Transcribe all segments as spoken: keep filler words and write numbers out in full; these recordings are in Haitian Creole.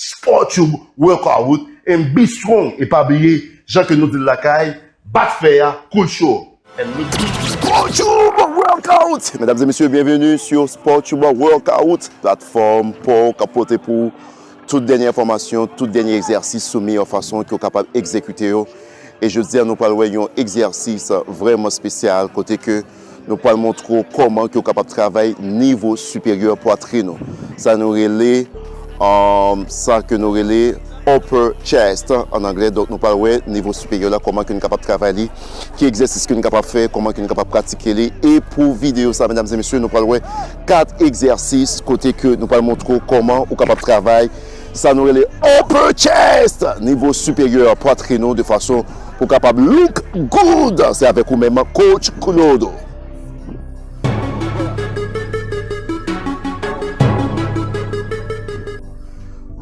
Sport Tube Workout and be strong. E pa bliye, jan ke nou di l lakay, bat fè a, cool show. And look good. Sport Tube Workout! Medam e mesye, byenveni sou Sport Tube Workout, platfòm pa w k ap pote pou ou tout dènye enfòmasyon, tout dènye egzèsis sou meyè fason ke w kapab egzekite yo. E jodi a, nou pral wè yon egzèsis vrèman espesyal kote ke nou pral montre w kòman ke w kapab travay nivo siperyè pwatrin ou. Sa nou rele, um, sa ke nou rele upper chest an anglè. Donk, nou pral wè nivo siperyè la, kòman ke nou kapab travay li, ki egzèsis ke nou kapab fè, kòman ke nou kapab pratike li. E pou videyo sa, medam e mesye, nou pral wè kat egzèsis kote ke nou pral montre w kòman ou kapab travay sa nou rele upper chest, nivo siperyè pwatrin ou, de fason pou kapab look good. Se avèk ou menm, Coach Claude.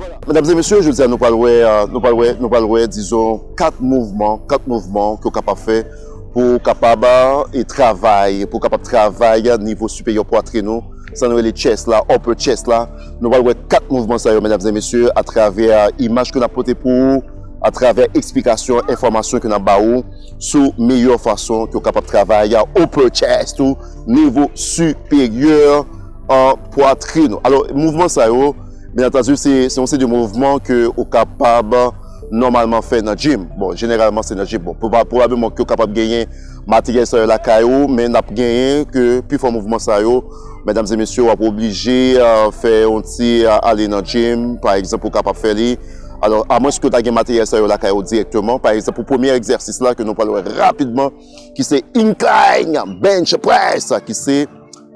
Vwala. Medam e mesye, jodi a nou pral wè, euh, nou pral wè, nou pral wè, dizon, kat mouvman, kat mouvman ke w kapab fè pou w kapab, euh, e travay, pou w kapab travay nivo siperyè pwatrin ou, sa nou rele chest la, upper chest la. Nou pral wè kat mouvman sa yo, medam e mesye, atravè imaj ke n ap pote pou ou, atravè eksplikasyon, enfòmasyon ke n ap ba ou sou meyè fason ke w kapab travay upper chest ou, nivo siperyè an pwatrin ou. Alò, mouvman sa yo, byen antandi, se, se yon seri de mouvman ke ou kapab nòmalman fè nan gym. Bon, jeneralman, se nan gym. Bon, pwoba-, pwobableman ke w kapab genyen materyèl sa yo lakay ou, men n ap genyen ke pifò mouvman sa yo, medam e mesye, w ap oblije, euh, fè yon ti, euh, ale nan gym, pa egzanp, ou kapab fè li. Alò, amwenske w ta gen materyèl sa yo lakay ou dirèkteman, pa egzanp, pou premye egzèsis la ke nou pral wè rapidman, ki se incline bench press, ki se,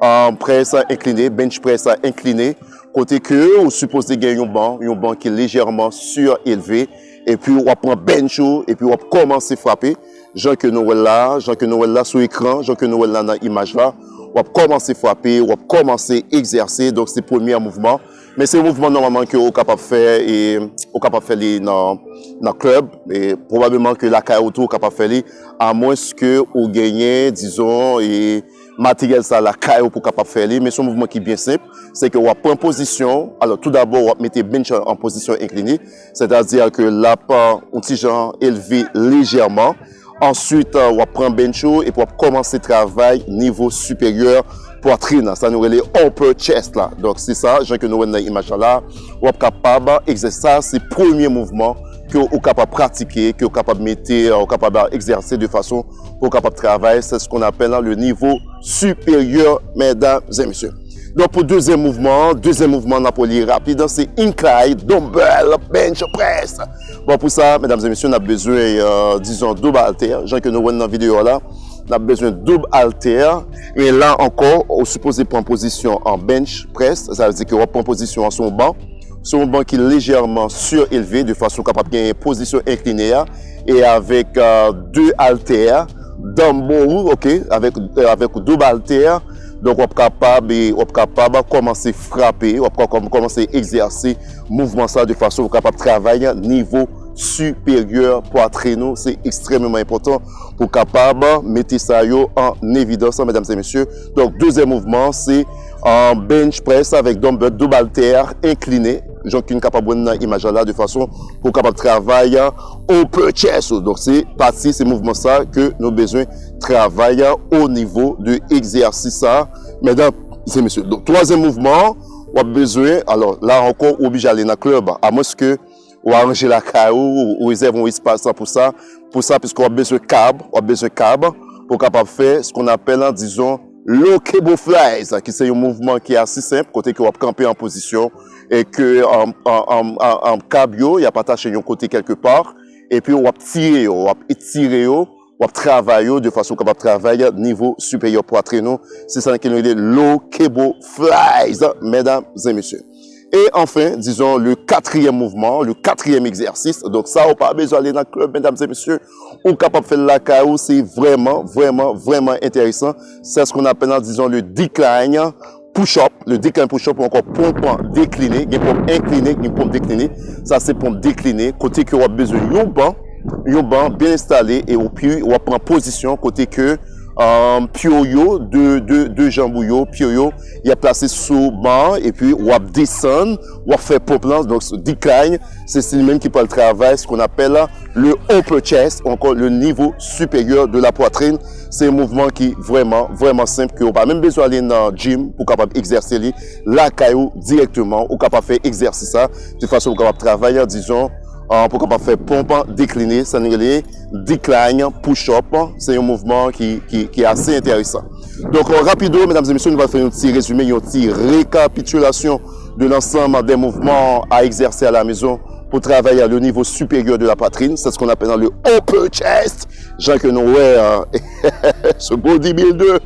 euh, press enkline, bench press enkline, kote ke ou sipoze gen yon ban, yon ban ki lejèman sielve, epi w ap pran bench ou, epi w ap kòmanse frape, jan ke nou wè l la, jan ke nou wè l la sou ekran, jan ke nou wè l la nan imaj la, w ap kòmanse frape, w ap kòmanse egzèse, donk se premye mouvman. Men se yon mouvman nòmalman ke ou kapab fè, e ou kapab fè li nan, nan klèb, e pwobableman ke lakay ou tou ou kapab fè li, amwenske ou genyen, dizon, e materyèl sa lakay ou pou kapab fè li, men se yon mouvman ki byen senp, se ke w ap pran pozisyon, alò, tou dabò, w ap mete bench an, an pozisyon enkline, sètadi ke l ap, euh, yon ti jan elve lejèman. Answit, euh, w ap pran bench ou epi w ap kòmanse travay nivo siperyè pwatrin nan, sa nou rele upper chest la. Donk, se sa, jan ke nou wè nan imaj la la, w ap kapab egzèse sa, se premye mouvman ke ou kapab pratike, ke ou kapab mete, euh, ou kapab egzèse de fason pou w kapab travay, c'est ce qu'on appelle le niveau supérieur, mesdames et messieurs. Donk, pou dezyèm mouvman an, dezyèm mouvman an, n ap li rapid, se incline dumbbell bench press. Bon, pou sa, medam e mesye, n ap bezwen, euh, dizon, doub altè, jan ke nou wè nan videyo a la, n ap bezwen doub altè. Men la ankò, ou sipoze pran pozisyon an bench press, sa vle di ke w ap pran pozisyon an sou yon ban, sou yon ban ki lejèman sielve, de fason w kapab gen pozisyon enkline a, e avèk, euh, de altè, dumbbell, ok, avèk, euh, avèk doub altè, donk w ap kapab, e w ap kapab kòmanse frape, w ap ka kòm-, kòmanse egzèse mouvman sa de fason pou w kapab travay nivo siperyè pwatrin ou. Se ekstrèmeman enpòtan pou w kapab mete sa yo an evidans, medam e mesye. Donk, dezyèm mouvman, se, euh, bench press avèk dumbbell, doub altè enkline, jan ke n kapab wè nan imaj la, de fason pou w kapab travay upper chest ou. Donk, se pati, se mouvman sa ke nou bezwen travay o nivo de egzèsis sa, medam e mesye. Donk, twazyèm mouvman, w ap bezwen, alò, la ankò, ou oblije ale nan klèb, amwenske ou aranje lakay ou, ou rezève yon espas pou sa, pou sa, piske w ap bezwen kab, w ap bezwen kab pou w kapab fè ce qu'on appelle, dizon, low cable flies, ki se yon mouvman ki ase senp, kote ke w ap kanpe an pozisyon, e ke, um, um, um, um, um, kab yo, y ap atache yon kote kèlkepa, epi w ap tire yo, w ap etire yo, w ap travay yo, de fason w kapab travay nivo siperyè pwatrin ou. Se sa ke nou rele low cable flies, medam e mesye. E anfen, dizon, le katriyèm mouvman, le katriyèm egzèsis. Donk, sa, ou pa bezwen ale nan klèb, medam e mesye. Ou kapab fè l lakay ou, se vrèman, vrèman, vrèman enteresan. C'est ce qu'on appelle, dizon, le decline push-up. Le decline push-up ou ankò ponp dekline. Gen ponp enkline, gen ponp dekline. Sa, se ponp dekline. Kote ke w ap bezwen yon ban, yon ban byen enstale, e epi w ap pran pozisyon kote ke um, pye w yo, de, de, de janm ou yo, pye w yo, y ap plase sou ban an, epi w ap desann, w ap fè ponp lan, donk decline, se li menm ki pral travay, ce qu'on appelle le upper chest, ou ankò le niveau supérieur de la poitrine. Se yon mouvman ki vrèman, vrèman senp, ke w pa menm bezwen ale nan gym pou kapab egzèse li. Lakay ou, dirèkteman, ou kapab fè egzèsis sa, de fason pou kapab travay, dizon, an, pou kapab fè ponp dekline, sa nou rele decline push up. Se yon mouvman ki, ki, ki ase enteresan. Donk, euh, rapido, medam e mesye, nou va fè yon ti rezime, yon ti rekapitilasyon de l'ensemble des mouvements à exercer à la maison pour travailler le niveau supérieur de la poitrine. C'est ce qu'on appelle le upper chest. Jan ke nou wè, euh, ce bodybuilder.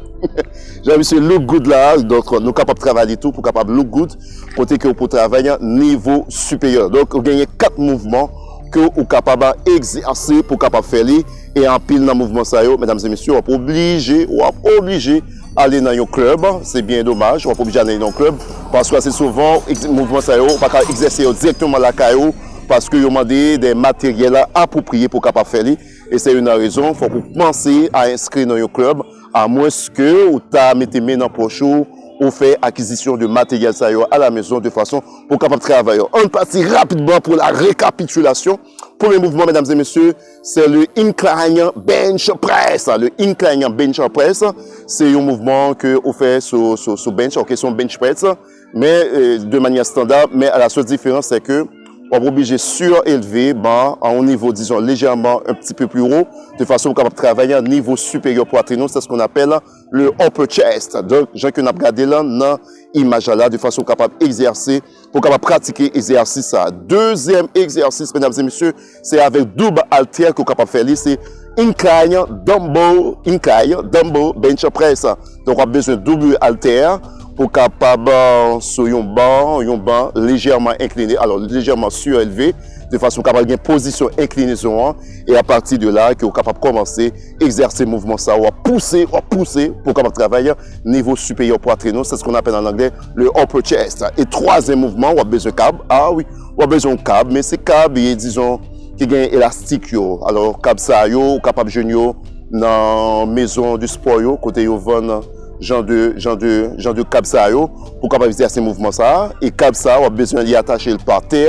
Jan misye look good la, donk nou kapab travay li tou pou kapab look good, kote ke ou pou travay nivo siperyè. Donk ou genyen kat mouvman ke ou kapab egzèse pou kapab fè li, e anpil nan mouvman sa yo, medam e mesye, w ap oblije, w ap oblije ale nan yon klèb, se byen domaj, w ap oblije ale nan yon klèb, paske ase souvan, egz-, mouvman sa yo, ou pa ka egzèse yo dirèkteman lakay ou, paske yo mande de materyèl apwopriye pou kapab fè li, e se youn nan rezon, fòk ou panse a enskri nan yon klèb, amwenske ou ta mete men nan pòch ou, ou fè akizisyon de materyèl sa yo a la mezon de fason pou kapab travay yo. Ann pati rapidman pou la rekapitilasyon. Premye mouvman, medam e mesye, se le incline bench press. Le incline bench press, se yon mouvman ke ou fè sou, sou, sou bench, ok, se yon bench press, men, euh, de manyè estanda, men a la sèl diferans, se ke w ap oblije sirelve ban an yon nivo, dizon, lejèman un petit peu plus haut, de fason pou kapab travay nivo siperyè pwatrin ou, c'est ce qu'on appelle le upper chest. Donk, jan ke n ap gade l nan imaj la, de fason w kapab egzèse, pou w kapab pratike egzèsis sa. Dezyèm egzèsis, medam e mesye, se avèk doub altè ke w kapab fè li, se incline dumbbell, incline dumbbell bench press. Donk, w ap bezwen doub altè pou w kapab, euh, sou yon ban, yon ban lejèman enkline, alò, lejèman sirelve, de fason w kapab gen pozisyon enklinezon an, e apati de la, ke w kapab kòmanse egzèse mouvman sa, w ap pouse, w ap pouse pou w kapab travay nivo siperyè pwatrin ou, c'est ce qu'on appelle en anglais le upper chest. E twazyèm mouvman, w ap bezwen kab, a wi, w ap bezwen yon kab, men se kab, e dizon, ki gen elastik yo. Alò, kab sa yo, ou kapab jwenn yo nan mezon de spò yo, kote yo vann jan de, jan de, jan de kab sa yo, pou kapab egzèse mouvman sa. E kab sa, w ap bezwen li atache l pa tè,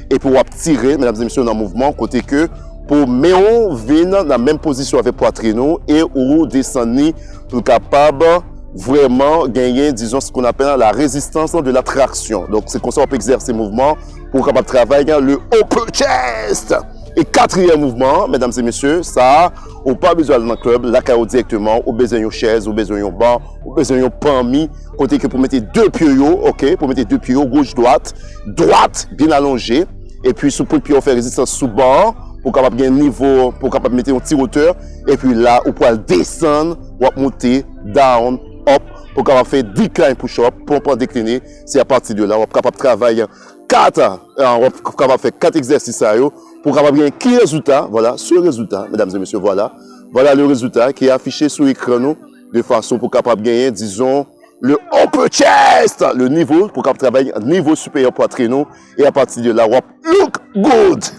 epi w ap tire, medam e mesye, nan mouvman, kote ke pou men w vin nan menm pozisyon avèk pwatrin ou, e ou desann li pou l kapab vrèman genyen, dizon, ce qu'on appelle la résistance de la traction. Donk, se konsa w ap egzèse mouvman pou w kapab travay le upper chest. E katriyèm mouvman, medam e mesye, sa, ou pa bezwen al nan klèb, lakay ou dirèkteman, ou bezwen yon chèz, ou bezwen yon ban, ou bezwen yon panmi, kote ke pou mete de pye yo, ok, pou mete de pye yo, goch, dwat, dwat, byen alonje, epi sou pwent pye w fè rezistans sou ban an, pou w kapab gen nivo, pou w kapab mete yon ti wotè, epi la, ou pral desann, w ap monte, down, up, pou w kapab fè decline push up, ponp an dekline, se apati de la, w ap kapab travay kat, euh, w ap kapab fè kat egzèsis sa yo, pou w kapab gen ki rezilta, vwala, se rezilta, medam e mesye, vwala. Vwala le rezilta ki afiche sou ekran nou, de fason pou w kapab genyen, dizon, le upper chest, le nivo, pou w kapab travay nivo siperyè pwatrin ou, e apati de la, w ap look good.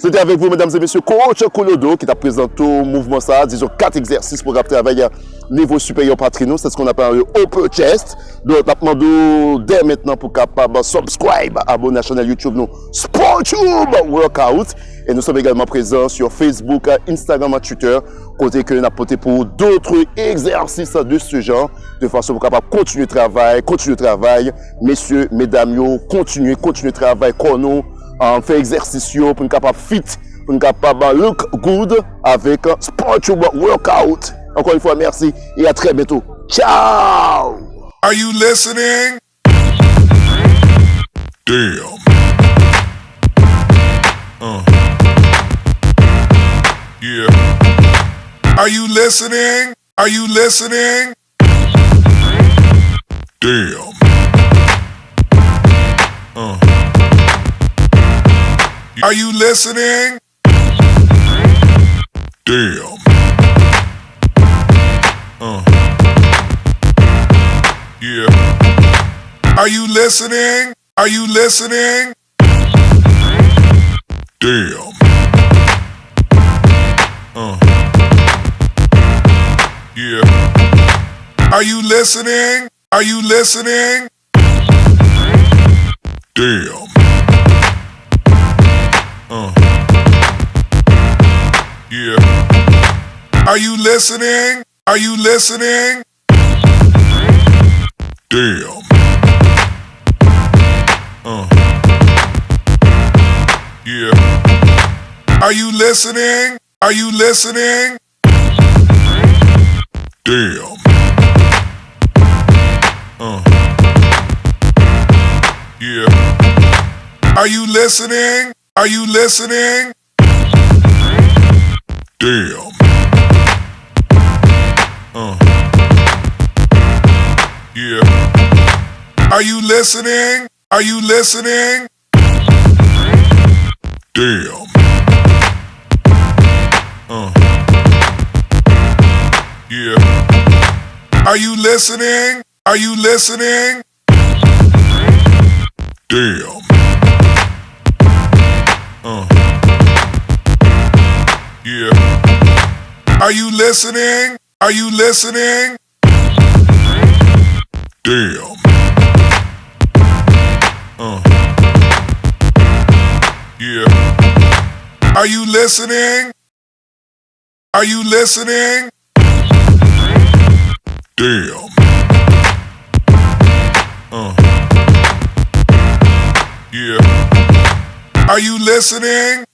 Se te avèk vou, medam e mesye, coach Koulodo ki t ap prezante w mouvman sa, dizon, kat egzèsis pou w kapab travay nivo siperyè pwatrin ou, c'est ce qu'on appelle le upper chest. Donk, n ap mande w dè mentnan pou kapab subscribe, abone a chanèl YouTube nou, Sport Tube Workout. Et nous sommes également présents sur Facebook, Instagram et Twitter, kote ke n ap pote pou w d'autres exercices de ce genre, de fason pou kapab kontinye travay, kontinye travay, mesye, medam yo, kontinye, kontinye travay kò nou, um, fè egzèsis yo pou n kapab fit, pou n kapab look good avèk Sport Tube Workout. Encore une fois, merci et à très bientôt. Ciao! Are you listening? Damn. Uh. Yeah. Are you listening? Are you listening? Damn. Uh. Are you listening? Damn. Uh. Yeah. Are you listening? Are you listening? Damn. Uh. Are you listening? Are you listening? Damn. Uh. Yeah. Are you listening? Are you listening? Damn. Uh. Yeah. Are you listening? Are you listening? Damn. Uh. Yeah. Are you listening? Are you listening? Damn. Uh. Yeah. Are you listening? Are you listening? Damn. Uh. Yeah. Are you listening? Are you listening? Damn. Uh. Yeah. Are you listening? Are you listening? Damn. Uh. Yeah. Are you listening? Are you listening? Damn. Uh. Yeah. Are you listening?